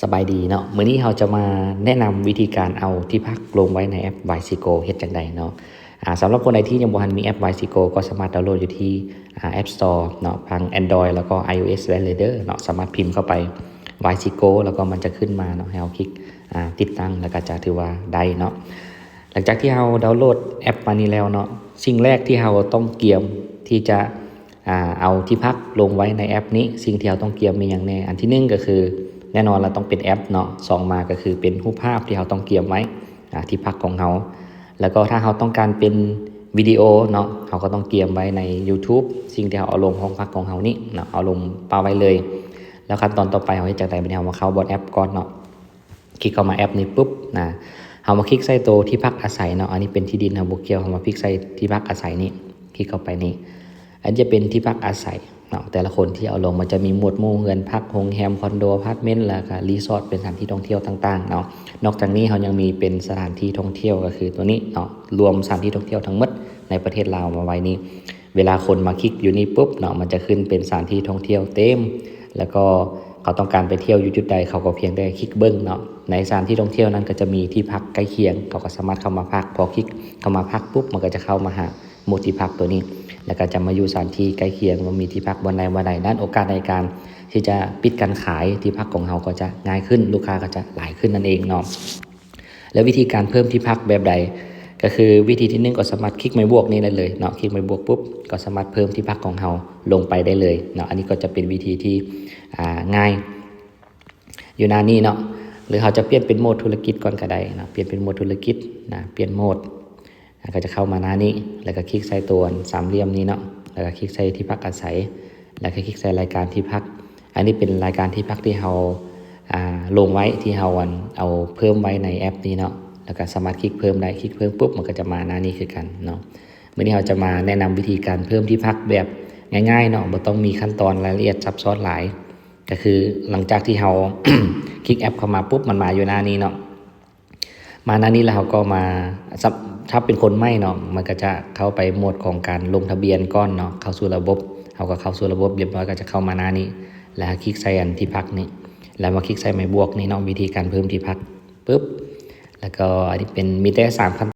ສະບາຍດີເນາະ, ມື້ນີ້ເຮົາຈະມາແນະນຳວິທີການເອົາທີ່ພັກລົງໄວ້ໃນແອັບ ວາຍຊີໂກ ເຮັດຈັ່ງໃດເນາະ. ອາ ສຳລັບຄົນໃດທີ່ຍັງບໍ່ທັນມີແອັບ ວາຍຊີໂກ ກໍສາມາດດາວໂຫຼດຢູ່ທີ່ ອາ App Store ເນາະ, ທາງ Android ແລ້ວກໍ iOS ໄດ້ເລີຍເດີເນາະ. ສາມາດພິມເຂົ້າໄປ ວາຍຊີໂກ ແລ້ວກໍມັນຈະຂຶ້ນມາເນາະ, ໃຫ້ເຮົາຄລິກ ອາ ຕິດຕັ້ງ ແລ້ວກໍຈະຖືວ່າໄດ້ເນາະ. ຫຼັງຈາກທີ່ເຮົາດາວໂຫຼດແອັບມານີ້ແລ້ວເນາະ, ສິ່ງແລກທີ່ເຮົາຕ້ອງກຽມທີ່ຈະ ອາ ເອົາທີ່ພັກລົງໄວ້ໃນແອັບນີ້, ສິ່ງທີ່ເຮົາຕ້ອງກຽມມີຫຍັງແດ່? ອັນທີໜຶ່ງກໍຄື ແນ່ນອນລະຕ້ອງເປັນແອັບເນາະ, ສອງມາກໍຄືເປັນຮູບພາບທີ່ເຮົາຕ້ອງກຽມໄວ້ ອາ ທີ່ພັກຂອງເຮົາ. ແລ້ວກໍຖ້າເຮົາຕ້ອງການເປັນວິດີໂອເນາະ, ເຮົາກໍຕ້ອງກຽມໄວ້ໃນ YouTube ສິ່ງທີ່ເຮົາເອົາລົງຫ້ອງພັກຂອງເຮົານີ້ເນາະ, ເອົາລົງປະໄວ້ເລີຍ. ແລ້ວຂັ້ນຕອນຕໍ່ໄປເຮົາເຮັດຈັ່ງໃດ? ບັດນີ້ເຮົາມາເຂົ້າບ່ອນແອັບກ່ອນເນາະ. ຄລິກເຂົ້າມາແອັບນີ້ປຸບນະ, ເຮົາມາຄລິກໃສ່ໂຕທີ່ພັກອາໄສເນາະ, ອັນນີ້ເປັນທີ່ດິນເຮົາບໍ່ກ່ຽວ, ເຮົາມາຄລິກໃສ່ທີ່ພັກອາໄສນີ້, ຄລິກເຂົ້າໄປນີ້, ອັນຈະເປັນທີ່ພັກອາໄສເນາະ. ແຕ່ລະຄົນທີ່ເອົາລົງມັນຈະມີໝວດໝູ່ເຮືອນພັກ, ໂຮງແຮມ, ຄອນໂດ, ອາພາດເມັນ ແລ້ວກະຣີສອດ ເປັນສະຖານທີ່ທ່ອງທ່ຽວຕ່າງໆເນາະ. ນອກຈາກນີ້ເຮົາຍັງມີເປັນສະຖານທີ່ທ່ອງທ່ຽວ ກໍຄືໂຕນີ້ເນາະ, ລວມສະຖານທີ່ທ່ອງທ່ຽວທັງໝົດໃນປະເທດລາວມາໄວ້ນີ້. ເວລາຄົນມາຄລິກຢູ່ນີ້ປຸບເນາະ, ມັນຈະຂຶ້ນເປັນສະຖານທີ່ທ່ອງທ່ຽວເຕັມ, ແລ້ວກໍເຂົາຕ້ອງການໄປທ່ຽວຢູ່ຈຸດໃດ ເຂົາກໍພຽງແຕ່ຄລິກເບິ່ງເນາະ. ໃນສະຖານທີ່ທ່ອງທ່ຽວນັ້ນກໍຈະມີທີ່ພັກໃກ້ຄຽງ, ເຂົາກໍສາມາດເຂົ້າມາພັກ, ພໍຄລິກເຂົ້າມາພັກປຸບ ມັນກໍຈະເຂົ້າມາຫາໝວດທີ່ພັກໂຕນີ້, ແລ້ວກໍຈະມາຢູ່ສະຖານທີ່ໃກ້ຄຽງວ່າມີທີ່ພັກບ່ອນໃດບ່ອນໃດ. ນັ້ນໂອກາດໃນການທີ່ຈະປິດການຂາຍທີ່ພັກຂອງເຮົາກໍຈະງ່າຍຂຶ້ນ, ລູກຄ້າກໍຈະຫຼາຍຂຶ້ນນັ້ນເອງເນາະ. ແລະ ວິທີການເພີ່ມທີ່ພັກແບບໃດ? ກໍຄືວິທີທີໜຶ່ງ ກໍສາມາດຄລິກໄມ້ບວກນີ້ໄດ້ເລີຍເນາະ, ຄລິກໄມ້ບວກປຸບ ກໍສາມາດເພີ່ມທີ່ພັກຂອງເຮົາລົງໄປໄດ້ເລີຍເນາະ. ອັນນີ້ກໍຈະເປັນວິທີທີ່ ອ່າ ງ່າຍຢູ່ໜ້ານີ້ເນາະ. ຫຼືເຮົາຈະປ່ຽນເປັນໂໝດທຸລະກິດກ່ອນກໍໄດ້ເນາະ, ປ່ຽນເປັນໂໝດທຸລະກິດນະ, ປ່ຽນໂໝດ ອ່າ ກໍຈະເຂົ້າມາໜ້ານີ້ ແລ້ວກໍຄລິກໃສ່ຕົວສາມຫຼ່ຽມນີ້ເນາະ, ແລ້ວກໍຄລິກໃສ່ທີ່ພັກອາໄສ ແລ້ວກໍຄລິກໃສ່ລາຍການທີ່ພັກ. ອັນນີ້ເປັນລາຍການທີ່ພັກທີ່ເຮົາ ອ່າ ລົງໄວ້ ທີ່ເຮົາ ອັນ ເອົາເພີ່ມໄວ້ໃນແອັບນີ້ເນາະ, ແລ້ວກໍສາມາດຄລິກເພີ່ມໄດ້. ຄລິກເພີ່ມປຸບ ມັນກໍຈະມາໜ້ານີ້ຄືກັນເນາະ. ມື້ນີ້ເຮົາຈະມາແນະນຳວິທີການເພີ່ມທີ່ພັກແບບງ່າຍໆເນາະ, ບໍ່ຕ້ອງມີຂັ້ນຕອນລາຍລະອຽດຊັບຊ້ອນຫຼາຍ. ກໍຄືຫຼັງຈາກທີ່ເຮົາ ຄລິກແອັບເຂົ້າມາປຸບ ມັນມາຢູ່ໜ້ານີ້ເນາະ. ມາໜ້ານີ້ແລ້ວເຮົາກໍມາ ຖ້າເປັນຄົນໃໝ່ເນາະ ມັນກໍຈະເຂົ້າໄປໂໝດຂອງການລົງທະບຽນກ່ອນເນາະ, ເຂົ້າສູ່ລະບົບ. ເຮົາກໍເຂົ້າສູ່ລະບົບຮຽບຮ້ອຍ ກໍຈະເຂົ້າມາໜ້ານີ້ ແລ້ວຄລິກໃສ່ອັນທີ່ພັກນີ້ ແລ້ວມາຄລິກໃສ່ໄມ້ບວກນີ້ເນາະ, ວິທີການເພີ່ມທີ່ພັກ ປຶບ ແລ້ວກໍອັນນີ້ເປັນ ມີແຕ່ສາມຂັ້ນ